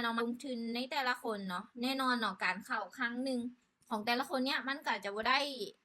ເນາະ ມາລົງທຶນໃນແຕ່ລະຄົນເນາະ ແນ່ນອນເນາະ ການເຂົ້າຄັ້ງໜຶ່ງຂອງແຕ່ລະຄົນເນີ້ຍ ມັນກໍຈະບໍ່ໄດ້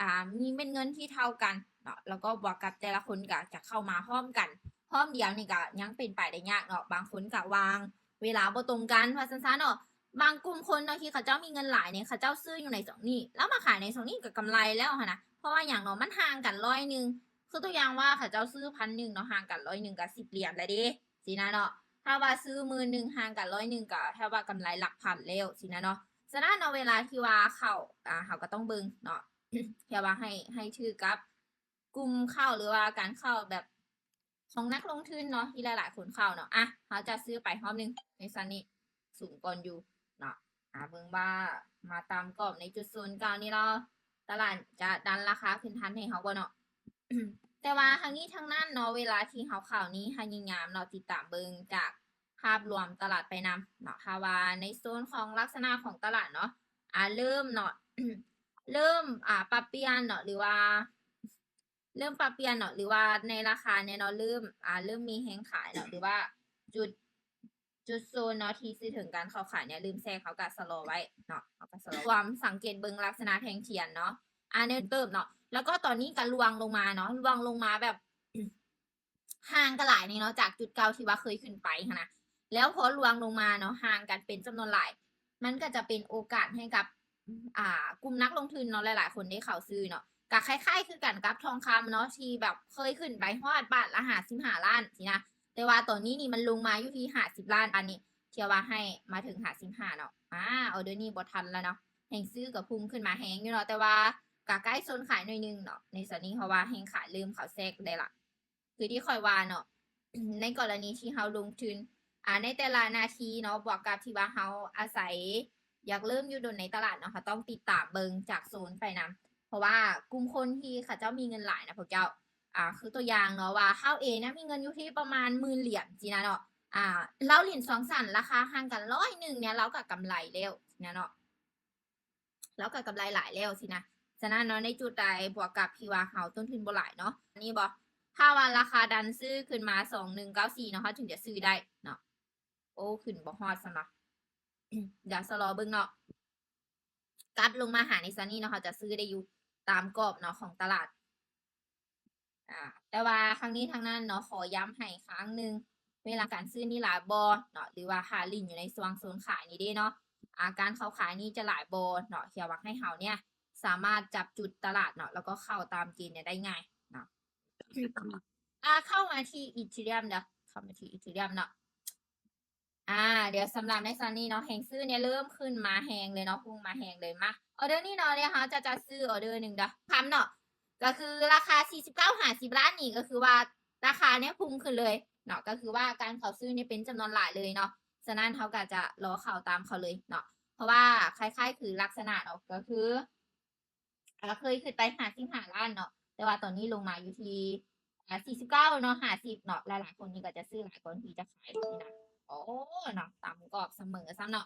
ອ່າ ມີເມັດເງິນທີ່ເທົ່າກັນເນາະ ແລ້ວກໍບວກກັບແຕ່ລະຄົນກໍຈະເຂົ້າມາພ້ອມກັນ ພ້ອມດຽວນີ້ກໍຍັງເປັນໄປໄດ້ຍາກເນາະ ບາງຄົນກໍວາງເວລາບໍ່ຕົງກັນ ວ່າຊັ້ນຊະເນາະ. ບາງກຸ່ມຄົນເນາະ ທີ່ເຂົາເຈົ້າມີເງິນຫຼາຍນີ້ ເຂົາເຈົ້າຊື້ຢູ່ໃນຊ່ວງນີ້ ແລ້ວມາຂາຍໃນຊ່ວງນີ້ກໍກຳໄລແລ້ວຫັ້ນນະ ເພາະວ່າຫຍັງເນາະ ມັນຫ່າງກັນຮ້ອຍໜຶ່ງ ຄືຕົວຢ່າງວ່າເຂົາເຈົ້າຊື້ພັນໜຶ່ງເນາະ ຫ່າງກັນຮ້ອຍໜຶ່ງກໍສິບຫຼຽນແລ້ວເດ້ ຊີ້ນະເນາະ. ຖ້າວ່າຊື້ໝື່ນໜຶ່ງ ຫ່າງກັນຮ້ອຍໜຶ່ງ ກໍແທບວ່າກຳໄລຫຼັກພັນແລ້ວ ຊີ້ນະເນາະ. ສະນັ້ນເນາະ ເວລາທີ່ວ່າເຂົ້າ ອ່າ ເຮົາກໍຕ້ອງເບິ່ງເນາະ ແຕ່ວ່າໃຫ້ ໃຫ້ຖືກກັບກຸ່ມເຂົ້າ ຫຼືວ່າການເຂົ້າແບບຂອງນັກລົງທຶນເນາະ ທີ່ຫຼາຍໆຄົນເຂົ້າເນາະ. ອ່ະ ເຮົາຈະຊື້ໄປຮອບໜຶ່ງໃນຊັ້ນນີ້ ສູງກ່ອນຢູ່ເນາະ. ອ່າ ເບິ່ງວ່າມາຕາມກອບໃນຈຸດໂຊນເກົ່ານີ້ເນາະ ຕະຫຼາດຈະດັນລາຄາຂຶ້ນທັນໃຫ້ເຮົາບໍ່ເນາະ. ແຕ່ວ່າທັງນີ້ທັງນັ້ນເນາະ ເວລາທີ່ເຮົາເຂົ້ານີ້ ພະຍາຍາມເນາະ ຕິດຕາມເບິ່ງຈາກພາບລວມຕະຫຼາດໄປນຳເນາະ. ຖ້າວ່າໃນໂຊນຂອງລັກສະນະຂອງຕະຫຼາດເນາະ ອ່າ ເລີ່ມເນາະ ເລີ່ມ ອ່າ ປັບປ່ຽນເນາະ ຫຼືວ່າ ເລີ່ມປັບປ່ຽນເນາະ ຫຼືວ່າໃນລາຄາແນ່ເນາະ ເລີ່ມ ອ່າ ເລີ່ມມີແຮງຂາຍເນາະ ຫຼືວ່າຈຸດ ຈຸດໂຊນເນາະ ທີ່ຊິເຖິງການເຂົ້າຂາຍເນ່ຍ ເລີ່ມແຊກ ເຮົາກໍຊະລໍໄວ້ເນາະ ເຮົາກໍຊະລໍ ຄວາມສັງເກດເບິ່ງລັກສະນະແທ່ງທຽນເນາະ ອ່າ ແນວເຕີບເນາະ. ແລ້ວກໍຕອນນີ້ກໍລ່ວງລົງມາເນາະ ລ່ວງລົງມາແບບ ຫ່າງກັນຫຼາຍນີ້ເນາະ ຈາກຈຸດເກົ່າທີ່ວ່າເຄີຍຂຶ້ນໄປຫັ້ນນະ ແລ້ວພໍລ່ວງລົງມາເນາະ ຫ່າງກັນເປັນຈຳນວນຫຼາຍ ມັນກໍຈະເປັນໂອກາດໃຫ້ກັບ ອ່າ ກຸ່ມນັກລົງທຶນເນາະ ຫຼາຍໆຄົນໄດ້ເຂົ້າຊື້ເນາະ. ກໍຄ້າຍໆຄືກັນກັບທອງຄຳເນາະ ທີ່ແບບເຄີຍຂຶ້ນໄປຮອດບາດລະຫ້າສິບຫ້າລ້ານຊີ້ນະ ແຕ່ວ່າຕອນນີ້ນີ້ມັນລົງມາຢູ່ທີ່ຫ້າສິບລ້ານ ອັນນີ້ເທື່ອວ່າໃຫ້ມາເຖິງຫ້າສິບຫ້າເນາະ ອ່າ ອໍເດີນີ້ບໍ່ທັນແລ້ວເນາະ ແຮງຊື້ກໍພຸ່ງຂຶ້ນມາແຮງຢູ່ເນາະ ແຕ່ວ່າກໍໃກ້ໂຊນຂາຍໜ້ອຍໜຶ່ງເນາະ ໃນສ່ວນນີ້ ເພາະວ່າແຮງຂາຍເລີ່ມເຂົ້າແຊກໄດ້ລະ. ຄືທີ່ຂ້ອຍວ່າເນາະ ໃນກໍລະນີທີ່ເຮົາລົງທຶນ ອ່າ ໃນແຕ່ລະນາທີເນາະ ບວກກັບທີ່ວ່າເຮົາອາໄສຢາກເລີ່ມຢູ່ດົນໃນຕະຫຼາດເນາະ ເຮົາຕ້ອງຕິດຕາມເບິ່ງຈາກໂຊນໄປນຳ ເພາະວ່າກຸ່ມຄົນທີ່ເຂົາເຈົ້າມີເງິນຫຼາຍນະພວກເຈົ້າ ອ່າ ຄືຕົວຢ່າງເນາະ ວ່າເຮົາເອງນະມີເງິນຢູ່ທີ່ປະມານໝື່ນຫຼຽນຊີ້ນະເນາະ ອ່າ ລາວຫຼິ້ນຊ່ວງສັ້ນລາຄາຫ່າງກັນຮ້ອຍໜຶ່ງເນ່ຍ ລາວກໍກຳໄລແລ້ວຊີ້ນະເນາະ. ລາວກໍກຳໄລຫຼາຍແລ້ວຊີ້ນະ. ສະນັ້ນເນາະ ໃນຈຸດໃດ ບວກກັບທີ່ວ່າເຮົາຕົ້ນທຶນບໍ່ຫຼາຍເນາະ ນີ້ບໍ່ ຖ້າວ່າລາຄາດັນຊື້ຂຶ້ນມາສອງໜຶ່ງເກົ້າສີ່ເນາະ ເຮົາເຖິງຈະຊື້ໄດ້ເນາະ. ໂອ້ ຂຶ້ນບໍ່ຮອດຊ້ຳເນາະ ດຽວຊະລໍເບິ່ງເນາະ ກັບລົງມາຫາໃນສ່ວນນີ້ເນາະ ເຮົາຈະຊື້ໄດ້ຢູ່ຕາມກອບເນາະຂອງຕະຫຼາດ. ອ່າ ແຕ່ວ່າທັງນີ້ທັງນັ້ນເນາະ ຂໍຢ້ຳໃຫ້ຄັ້ງໜຶ່ງ ເວລາການຊື້ນີ້ຫຼາຍບໍ່ເນາະ ຫຼືວ່າຖ້າຫຼິ້ນຢູ່ໃນຊ່ວງໂຊນຂາຍນີ້ເດ້ເນາະ ອ່າ ການເຂົ້າຂາຍນີ້ຈະຫຼາຍບໍ່ເນາະ ເພື່ອວ່າໃຫ້ເຮົາເນ່ຍສາມາດຈັບຈຸດຕະຫຼາດເນາະ ແລ້ວກໍເຂົ້າຕາມເກນເນ່ຍໄດ້ງ່າຍເນາະ. ອ່າ ເຂົ້າມາທີ່ອີເທີຣຽມເດີ ເຂົ້າມາທີ່ອີເທີຣຽມເນາະ. ອ່າ ດຽວສຳລັບໃນຕອນນີ້ເນາະ ແຮງຊື້ເນ່ຍເລີ່ມຂຶ້ນມາແຮງເລີຍເນາະ ພຸ່ງມາແຮງເລີຍ. ມາ ອໍເດີນີ້ເນາະ ດຽວເຮົາຈະຈັດຊື້ອໍເດີໜຶ່ງເດີ ຄຳເນາະ ກໍຄືລາຄາສີ່ສິບເກົ້າ ຫ້າສິບລ້ານນີ້ ກໍຄືວ່າລາຄາເນ່ຍພຸ່ງຂຶ້ນເລີຍເນາະ ກໍຄືວ່າການເຂົ້າຊື້ນີ້ເປັນຈຳນວນຫຼາຍເລີຍເນາະ. ສະນັ້ນເຮົາກໍຈະລໍເຂົ້າຕາມເຂົາເລີຍເນາະ ເພາະວ່າຄ້າຍໆຄືລັກສະນະເນາະ ກໍຄື ອ່າ ເຄີຍຂຶ້ນໄປຫ້າສິບຫ້າລ້ານເນາະ ແຕ່ວ່າຕອນນີ້ລົງມາຢູ່ທີ່ ອ່າ ສີ່ສິບເກົ້າເນາະ ຫ້າສິບເນາະ ຫຼາຍໆຄົນນີ້ກໍຈະຊື້ຫຼາຍກ່ອນທີ່ຈະຂາຍຊີ້ນະ. ໂອ້ ເນາະ ຕາມກອບສະເໝີຊ້ຳເນາະ.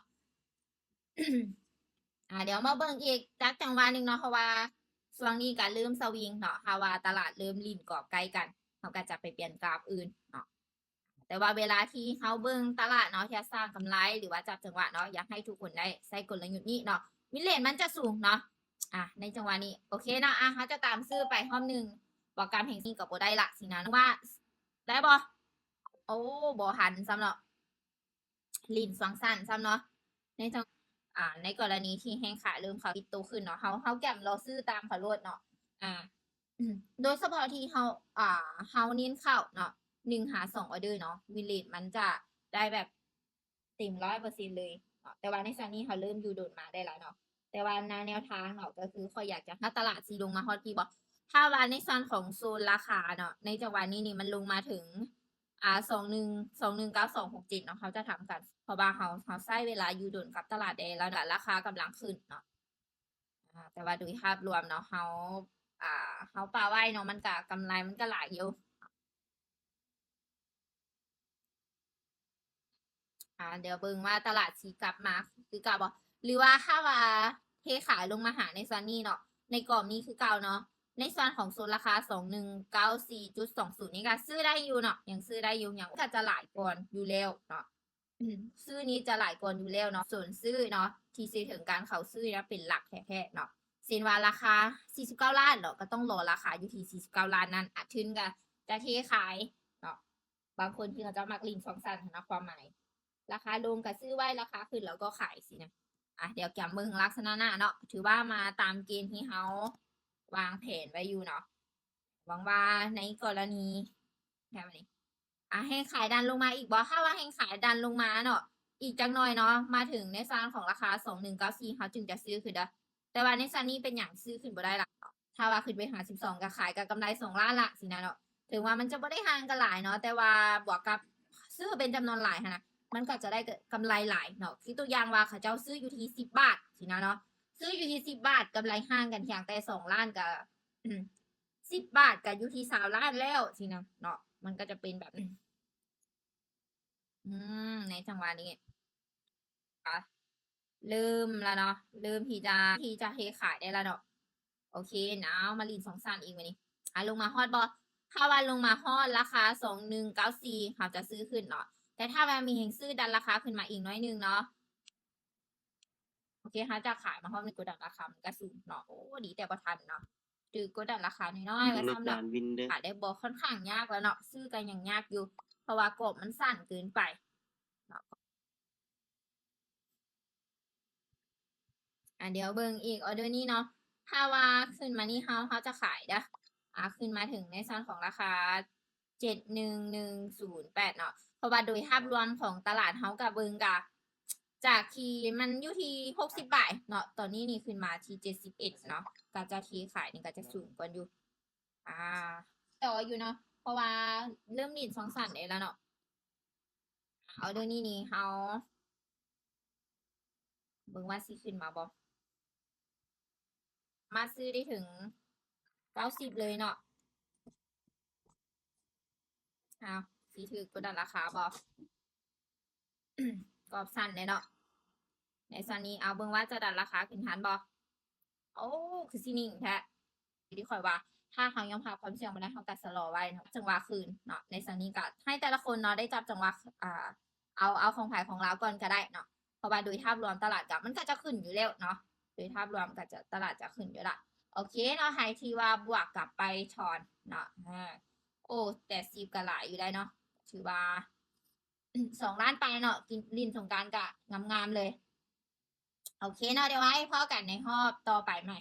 ອ່າ ດຽວມາເບິ່ງອີກຈັກຈັງຫວະໜຶ່ງເນາະ ເພາະວ່າຊ່ວງນີ້ກໍເລີ່ມສະວິງເນາະ ຖ້າວ່າຕະຫຼາດເລີ່ມຫຼິ້ນກອບໃກ້ກັນ ເຮົາກໍຈະໄປປ່ຽນກາບອື່ນເນາະ. ແຕ່ວ່າເວລາທີ່ເຮົາເບິ່ງຕະຫຼາດເນາະ ທີ່ຈະສ້າງກຳໄລ ຫຼືວ່າຈັບຈັງຫວະເນາະ ຢາກໃຫ້ທຸກຄົນໄດ້ໃຊ້ກົນລະຍຸດນີ້ເນາະ ວິນເຣດມັນຈະສູງເນາະ. ອ່າ ໃນຈັງຫວະນີ້ ໂອເຄເນາະ ອ່າ ເຮົາຈະຕາມຊື້ໄປຮອບໜຶ່ງ ບໍ່ການແຮງນີ້ກໍບໍ່ໄດ້ລະຊີ້ນະ ວ່າໄດ້ບໍ່? ໂອ້ ບໍ່ທັນຊ້ຳເນາະ ຫຼິ້ນຊ່ວງສັ້ນຊ້ຳເນາະ ໃນຈັງ ອ່າ ໃນກໍລະນີທີ່ແຮງຂາຍເລີ່ມເຂົ້າ ຕິດໂຕຂຶ້ນເນາະ ເຮົາ ເຮົາກຽມລໍຊື້ຕາມເຂົາໂລດເນາະ. ອ່າ ໂດຍສະເພາະທີ່ເຮົາ ອ່າ ເຮົາເນັ້ນເຂົ້າເນາະ ໜຶ່ງຫາສອງອໍເດີເນາະ ວິນເຣດມັນຈະໄດ້ແບບເຕັມຮ້ອຍເປີເຊັນເລີຍເນາະ. ແຕ່ວ່າໃນຊ່ວງນີ້ເຮົາເລີ່ມຢູ່ດົນມາໄດ້ແລ້ວເນາະ ແຕ່ວ່າໃນແນວທາງເນາະ ກໍຄືຂ້ອຍຢາກຈະ ຖ້າຕະຫຼາດຊິລົງມາຮອດພີ້ບໍ່ ຖ້າວ່າໃນສ່ວນຂອງໂຊນລາຄາເນາະ ໃນຈັງຫວະນີ້ນີ້ມັນລົງມາເຖິງ ອ່າ ສອງໜຶ່ງ ສອງໜຶ່ງເກົ້າສອງຫົກເຈັດເນາະ ເຮົາຈະທຳການ ເພາະວ່າເຮົາ ເຮົາໃຊ້ເວລາຢູ່ດົນກັບຕະຫຼາດແດ່ ແລ້ວລາຄາກຳລັງຂຶ້ນເນາະ. ອ່າ ແຕ່ວ່າໂດຍພາບລວມເນາະ ເຮົາ ອ່າ ເຮົາປະໄວ້ເນາະ ມັນກະ ກຳໄລມັນກະຫຼາຍຢູ່. ອ່າ ດຽວເບິ່ງວ່າຕະຫຼາດຊິກັບມາຄືເກົ່າບໍ່ ຫຼືວ່າຖ້າວ່າເທຂາຍລົງມາຫາໃນສ່ວນນີ້ເນາະ ໃນກອບນີ້ຄືເກົ່າເນາະ ໃນສ່ວນຂອງໂຊນລາຄາສອງໜຶ່ງເກົ້າສີ່ຈຸດສອງສູນນີ້ກະຊື້ໄດ້ຢູ່ເນາະ ຍັງຊື້ໄດ້ຢູ່ ຫຍັງກະຈະຫຼາຍກ່ອນຢູ່ແລ້ວເນາະ. ຊື້ນີ້ຈະຫຼາຍກ່ອນຢູ່ແລ້ວເນາະ ສ່ວນຊື້ເນາະ ທີ່ຊິເຖິງການເຂົ້າຊື້ນະ ເປັນຫຼັກແທ້ໆເນາະ. ເຊັ່ນວ່າລາຄາສີ່ສິບເກົ້າລ້ານເນາະ ກໍຕ້ອງລໍລາຄາຢູ່ທີ່ສີ່ສິບເກົ້າລ້ານນັ້ນ ອາ ທຶນກໍຈະເທຂາຍເນາະ. ບາງຄົນທີ່ເຂົາເຈົ້າມັກຫຼິ້ນຊ່ອງສັ້ນຫັ້ນນະ ຄວາມໝາຍ ລາຄາລົງກໍຊື້ໄວ້ ລາຄາຂຶ້ນແລ້ວກໍຂາຍຊີ້ນະ. ອາ ດຽວກຽມເບິ່ງລັກສະນະໜ້າເນາະ ຖືວ່າມາຕາມເກນທີ່ເຮົາວາງແຜນໄວ້ຢູ່ເນາະ. ຫວັງວ່າໃນກໍລະນີ ແບບນີ້ ອາ ແຮງຂາຍດັນລົງມາອີກບໍ່? ຖ້າວ່າແຮງຂາຍດັນລົງມາເນາະ ອີກຈັກໜ່ອຍເນາະ ມາເຖິງໃນສ່ວນຂອງລາຄາສອງໜຶ່ງເກົ້າສີ່ ເຮົາຈຶ່ງຈະຊື້ຂຶ້ນເດີ້. ແຕ່ວ່າໃນສ່ວນນີ້ເປັນຫຍັງຊື້ຂຶ້ນບໍ່ໄດ້ລະ? ຖ້າວ່າຂຶ້ນໄປຫາສິບສອງ ກໍຂາຍກໍກຳໄລສອງລ້ານລະຊີ້ນະເນາະ. ເຖິງວ່າມັນຈະບໍ່ໄດ້ຫ່າງກັນຫຼາຍເນາະ ແຕ່ວ່າບວກກັບຊື້ເປັນຈຳນວນຫຼາຍຫັ້ນນະ ມັນກໍຈະໄດ້ກຳໄລຫຼາຍເນາະ. ຄືຕົວຢ່າງວ່າເຂົາເຈົ້າຊື້ຢູ່ທີ່ສິບບາດຊີ້ນະເນາະ ຊື້ຢູ່ທີ່ສິບບາດ ກຳໄລຫ່າງກັນພຽງແຕ່ສອງລ້ານ ກໍ ອືມ ສິບບາດກໍຢູ່ທີ່ຊາວລ້ານແລ້ວຊີ້ນະເນາະ. ມັນກໍຈະເປັນແບບ ອືມ ໃນຈັງຫວະນີ້ ອະ ເລີ່ມລະເນາະ ເລີ່ມທີ່ຈະ ທີ່ຈະເທຂາຍໄດ້ລະເນາະ. ໂອເຄ ເອົາ ມາຫຼິ້ນຊ່ອງສັ້ນອີກບາດນີ້. ອາ ລົງມາຮອດບໍ່? ຖ້າວ່າລົງມາຮອດລາຄາສອງໜຶ່ງເກົ້າສີ່ ເຮົາຈະຊື້ຂຶ້ນເນາະ ແຕ່ຖ້າວ່າມີແຮງຊື້ດັນລາຄາຂຶ້ນມາອີກໜ້ອຍໜຶ່ງເນາະ. ໂອເຄ ເຮົາຈະຂາຍມາຮອດນີ້ ກົດດັນລາຄາມັນກໍສູງເນາະ. ໂອ້ ດີແຕ່ບໍ່ທັນເນາະ ຖືກກົດດັນລາຄານ້ອຍໆ ວ່າຊັ້ນເນາະ. ຂາຍໄດ້ບໍ່? ຂ້ອນຂ້າງຍາກແລ້ວເນາະ ຊື້ກໍຍັງຍາກຢູ່ ເພາະວ່າກອບມັນສັ້ນເກີນໄປເນາະ. ອາ ດຽວເບິ່ງອີກອໍເດີນີ້ເນາະ ຖ້າວ່າຂຶ້ນມານີ້ ເຮົາ ເຮົາຈະຂາຍເດີ້. ອາ ຂຶ້ນມາເຖິງໃນສ່ວນຂອງລາຄາເຈັດໜຶ່ງໜຶ່ງສູນແປດເນາະ ເພາະວ່າໂດຍພາບລວມຂອງຕະຫຼາດເຮົາກະເບິ່ງກະ ຈາກທີ່ມັນຢູ່ທີ່ຫົກສິບບາດເນາະ ຕອນນີ້ນີ້ຂຶ້ນມາທີ່ເຈັດສິບເອັດເນາະ ກະຈະເທຂາຍນີ້ກະຈະສູງກ່ອນຢູ່. ອາ ຕໍ່ຢູ່ເນາະ ເພາະວ່າເລີ່ມຫຼິ້ນຊ່ອງສັ້ນໄດ້ລະເນາະ. ອໍເດີນີ້ນີ້ ເຮົາເບິ່ງວ່າຊິຂຶ້ນມາບໍ່? ມາຊື້ໄດ້ເຖິງເກົ້າສິບເລີຍເນາະ. ເອົາ ຊິຖືກກົດດັນລາຄາບໍ່? ກອບສັ້ນເດ້ເນາະ ໃນສ່ວນນີ້. ເອົາ ເບິ່ງວ່າຈະດັນລາຄາຂຶ້ນທັນບໍ່? ໂອ້ ຄືຊິນິ່ງແທ້. ທີ່ຂ້ອຍວ່າ ຖ້າເຮົາຍອມຮັບຄວາມສ່ຽງບໍ່ໄດ້ ເຮົາກໍຊະລໍໄວ້ເນາະ ຈັງຫວະຄືນເນາະ. ໃນສ່ວນນີ້ກໍໃຫ້ແຕ່ລະຄົນເນາະ ໄດ້ຈັບຈັງຫວະ ອ່າ ເອົາ ເອົາຂອງໃຜຂອງລາວກ່ອນກໍໄດ້ເນາະ ເພາະວ່າໂດຍພາບລວມຕະຫຼາດກໍ ມັນກໍຈະຂຶ້ນຢູ່ແລ້ວເນາະ ໂດຍພາບລວມກໍຈະ ຕະຫຼາດຈະຂຶ້ນຢູ່ລະ. ໂອເຄເນາະ ໃຜທີ່ວ່າບວກກໍໄປຖອນເນາະ. ອາ ໂອ້ ແປດສິບກໍຫຼາຍຢູ່ໄດ໋ເນາະ ຖືວ່າ ສອງລ້ານປາຍເນາະ ກິນ ຫຼິ້ນສົງການກະງາມໆເລີຍ. ໂອເຄເນາະ ດຽວໄວ້ພໍ້ກັນໃນຮອບຕໍ່ໄປໃໝ່.